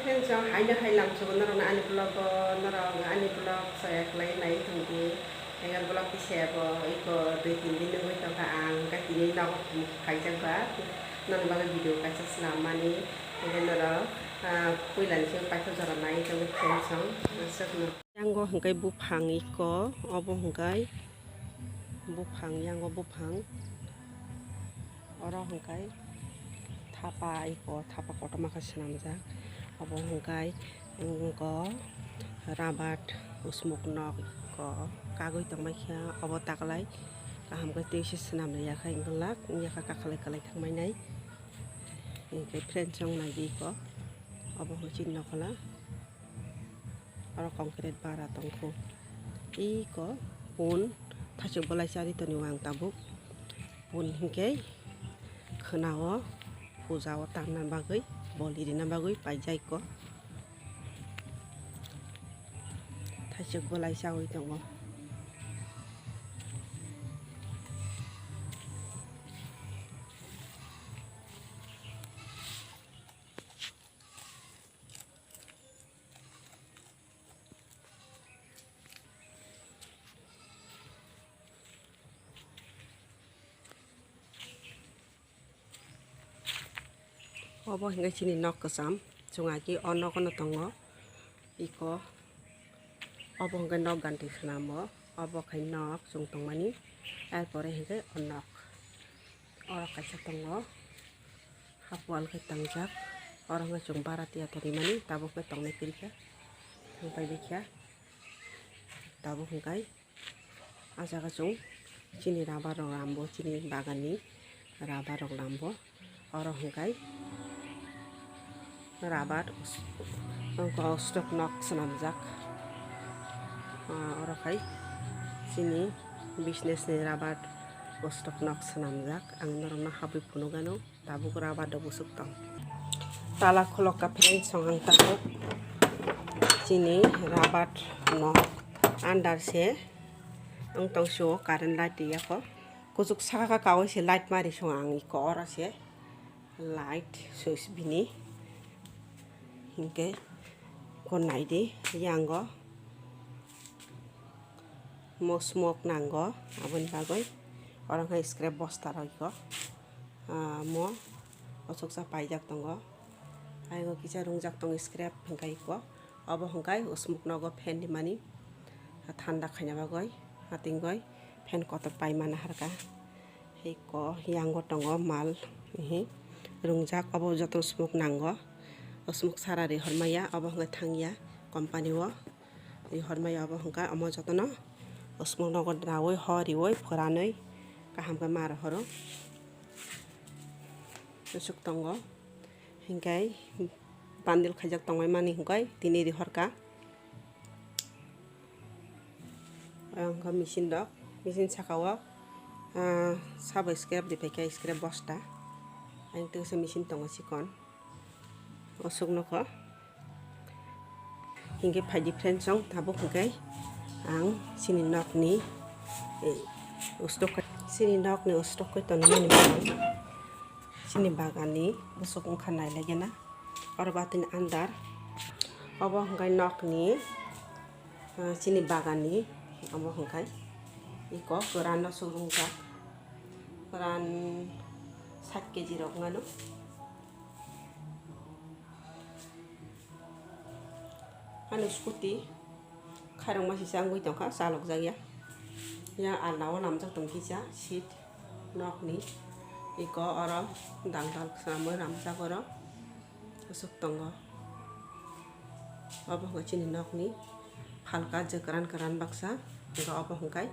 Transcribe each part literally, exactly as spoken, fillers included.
Friends, o haino hai lamsogo norokno ani vlog o, norok ani vlog soya khlai nai tongdi. Haino vlog kisa bo iko dui tin din nungwi tongkha ang, hwnkhe tini nogo phaijak ba, noni bagwi video kaisa swnammani. Hwnkhe norok, ah, puilani simi paithak jora nai tongwi friends, o aswkno. Yango hwnkhe buphang iko, obo hwnkhe buphang, yango buphang. Oro hwnkhe thapa iko, thapa kotorma khe swnamjak. Obo hwnkhe wngkha rabar usmuk nok iko kagwi tongmani khe obo taklai kaham khe twi se swnam rwya khe wngkha, wngya khe kakhwlai kwlai thangmani. Hwnkhe friends, chwng naidi iko, obo hwnkhe chini nokhola. Oro concrete bara tongkho. Iko pun thaichuk bolai chari tonwi ang tabuk. Pun hinkhe khwnao puja o tanna bagwi, boli rina bagwi paijai ko. Thaichuk bolai chawi tongo. Obo hwnkhe chini nok kwcham, chwng agi o nogo no tongo. Iko obo hwnkhe nok ganti swnamo, obo khai nok chwng tongmani, er pore hwnkhe o nok, oro kaisa tongo. Hap wall khe tangjak, oro hwnkhe chwng bara tiya tonwi mani, tabuk khe tongnai kwrwi kha, thang pai bikha, tabuk hwnkhe ah jaga chwng chini rabar rok lambo, chini bagan ni rabar rok lambo, oro hwnkhe rabar us-, ustok nok swnamjak, ah, oro khai chini business ni rabar ustok nok swnamjak, ang norok no habwi phunuk anw. Tabuk rabar do bwswk tong. Tala khulok ka phereng song ang tabuk. Chini rabar no under se ang tong sio current light riyakho. Kuchuk saka ka kawi se light mari song ang iko oro se light switch bini. Hinkhe ko naidi yango mo smoke nango aboni bagwi oro khe scrap bosta rok iko. Ah, mo osoksa paijak tongo. Ayego kisa rungjak tongo scrap hwnkhe iko. Obo hwnkhe usmuk nogo fan rimani, ah, thanda khaina bagwi, hatingwi fan kotor paimana harkha. Iko yango tongo mal, ehe, rungjak, obo joto usmuk nango. Usmuk sara rihormaya, obo hwnkhe thangya company o. Rihormaya obo hwnkha omo jotono usmuk nogo raui horiui phuranui kaham khe ma rohoro. Aswk tongo hinkhe bundle khaijak tongmani hinkhe tini rihorkha. Ang khe machine rok, machine saka o, ah, sabo scrap riphaikha, scrap bosta. Ang tei kaisa machine tongo chikon. Aswk nokho. Hinkhe phaidi friends, chwng tabuk hinkhe ang chini nokni, eh, ustok, chini nokni ustok khe tonwi mani chini baganni bwswk wngkha nailaigena. Oro batini andar obo hinkhe nokni, ah, chini baganni obo hinkhe iko kwran no swrwngjak, kwran sat kg rok wngano. Ani scooty khairokma sisa wngwi tongkha, chalokjakya. Yang alna o namjak tong kisa seat nokni. Iko oro dangdal swnamwi ramjak oro. Aswk tongo. Obo hwnkhe chini nokni phalka je kwran kwran baksa, ego obo hwnkhe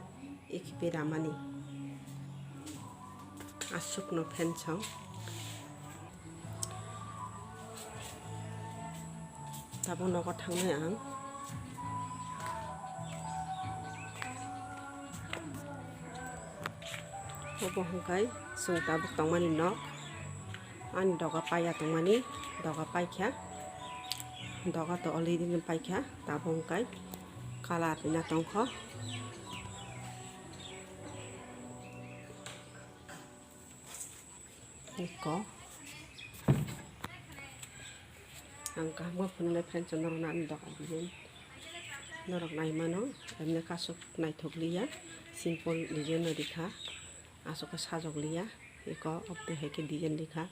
ikipe ramani. Aswkno fan song. Tabuk nogo thangnai ang. Obo hwnkhe chwng tabuk tongmani nok. Ani doga paiya tongmani, doga paikha. Doga to already no paikha, tabuk hwnkhe colour rina tongkho. Eko. Ang kaham khe phunuknai friends, norokno ani doga design norok nai mano, emne kasuk naithok liya, simple design no rikha, aswk khe sajok liya, eko obtwi hai khe design rikha.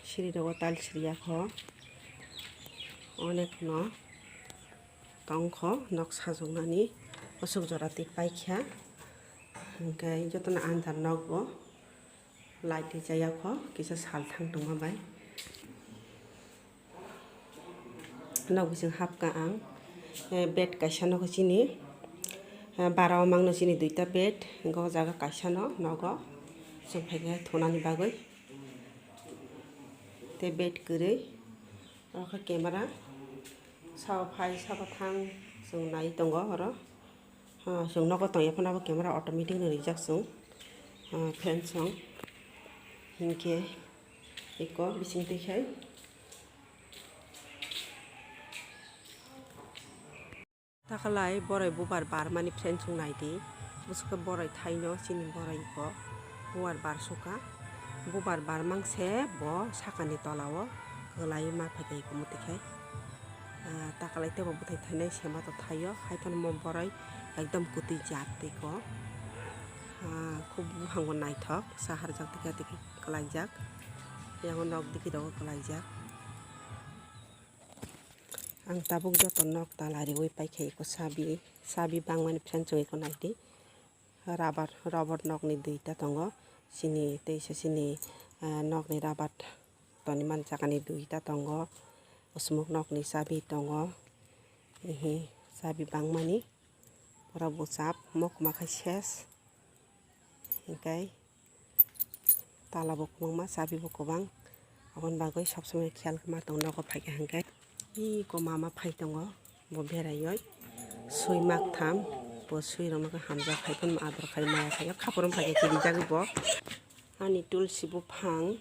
Siri rogo tiles riyakho, onek no tongkho nok sajoknani, aswk jora twi paikha, hwnkhe jotono andar nok bo. Light rijak ya kho, kisa sal thang tongma bai. Nok bising hapkha ang. Eh, bed kaisa nogo chini. Eh, bara o mangno chini duita bed. Go jaga kaisa no nogo. Chwng phaikhe thunani bagwi. Tei bed kwrwi. Oro khe camera. Sao phai, sao thang chwng nai tongo oro. Ah, chwng nogo tongya phano abo camera automatic no rijak chwng, ah, fan song. Hinkhe eko bising twi khai. Takalai borai bubar barmani fan song naidi. Bwswk khe borai thaino chini borai eko bubar barsukha. Bubar barmang se bo sakani tolao kwlai ma phaikha eko muti khai. Ah, takalai teibo bwthai thainai sema to thaio, hai phano mo borai ekdom kwtwi jak tei ko. Ah, khub buphango naithok, sa harjak tei khe tei khe kwlaijak, yango nok digi rogo kwlaijak. Ang tabuk joto nok tala riwi paikha eko sabi, sabi bangmani friend chwng eko naidi. Rubber, rubber nokni duita tongo, chini teisa chini, ah, nokni rubber toni man jakani duita tongo, usmuk nokni chabi tongo, ehe chabi bangmani pura bwchap mokma khai ses, hinkhe tala bo kwbangma chabi bo kwbang, aboni bagwi sob somoi khiyal ma tong nogo phaikha hinkhe. Iko mama phai tongo, bo beraioi sui mak tham, bo sui rok no hamjak hai phano ador khai maya khai khapor wng phaikha kirijagwi bo. Ani tulsi buphang,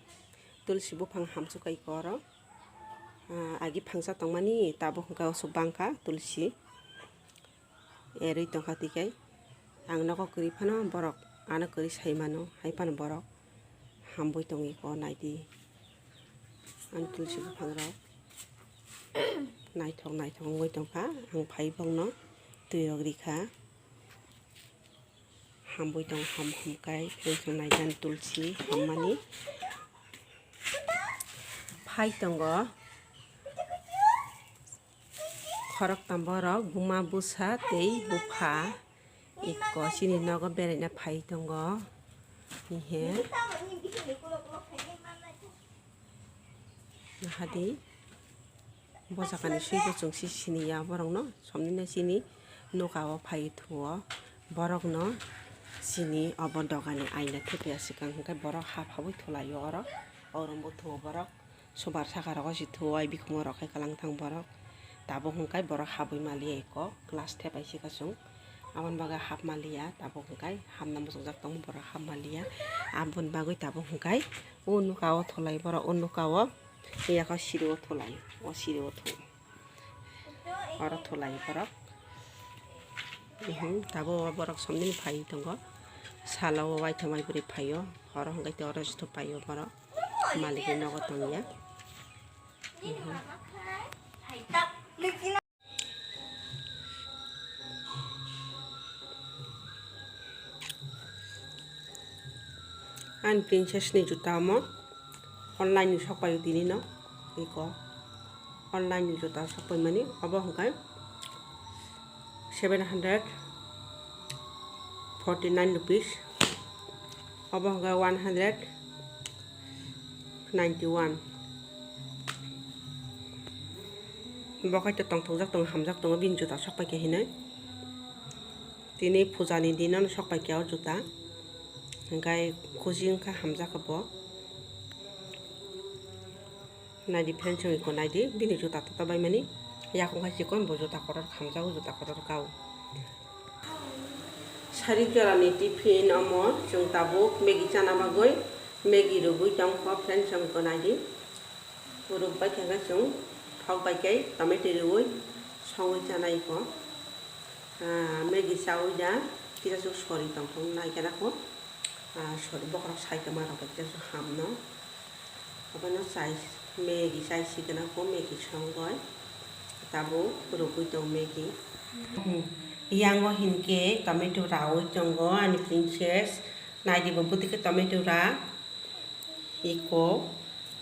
tulsi buphang hamsuk kai koro. Ah, agi phangsa tongmani tabuk hwnkhe osuk bangkha tulsi. Erwi tongkha twi kai ang nogo kwrwi phano borok ano kwrwi sai mano, hai phano borok hambai tongwi ko naidi. Ang tulsi buphang rok naithok naithok wngwi tongkha, ang phai bokno twi rok rikha. Hambai tong ham ham kai, tei naijani tulsi hammani phai tongo. Khoroktam borok buma bwsa tei bupha iko chini nogo beraina phai tongo. Hinkhe nahadi bojagani swibo chwng si siniya borokno somnina chini nokao phai thuo borokno chini obo dogani aina thepya swkang hwnkhe borok ha phabwi thulaio oro orombo thuo borok. Subar saka rogo si thuwai bikhumo rok khai kalang thang borok. Tabuk hwnkhe borok habwi maliya eko class thepai sika chwng. Aboni bagwi hap maliya tabuk hwnkhe hamna muchungjak tongo borok hap maliya. Aboni bagwi tabuk hwnkhe o nuka o thulai borok o nuka o yako siri o thulai o siri o thu. Oro thulai borok. Mhm, tabuk o borok somnini phai tongo. Salo o waitham waibrwi phaio. Oro hwnkhe oro jotho paio borok. Malikni nogo tongya. Ani princess ni juta omo online ni sok paio tini no iko. Online ni juta sok paimani obo hwnkhe seven hundred forty nine rupees, obo hwnkhe one hundred ninety one. Bo khaito tongthokjak tongo, hamjak tongo, bini juta sok paikha hinwi. Tini puja ni dino sok paikha o juta, hwnkhe kuchi wngkha, hamjakha bo. Naidi friends, chwng iko naidi, bini juta tota baimani yakung hai chikon bo juta kotor khamjago, juta kotor kao. Sari jorani tiffin omo chwng tabuk Maggi chana bagwi Maggi rwgwi tongkho friends, chwng iko naidi. Rwgbai khe chwng thok bai khe tomato rwgwi songwi chana iko. Ah, Maggi chaui da, kisa chwng sori tongthok nai khe nako. Ah, sori bokhorok sai tongma rok bai kisa chwng hamno. Abono chai, Maggi chai si gana ko Maggi songoi. Tabuk rugui tong Maggi. Hmm. Yango hinkhe tomato raui tongo ani princess. Naidi bo bwtwi khe tomato ra. Iko.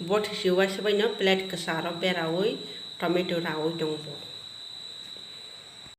Bo thisi uaisa baino plate kwcharo beraui tomato raui tongo bo.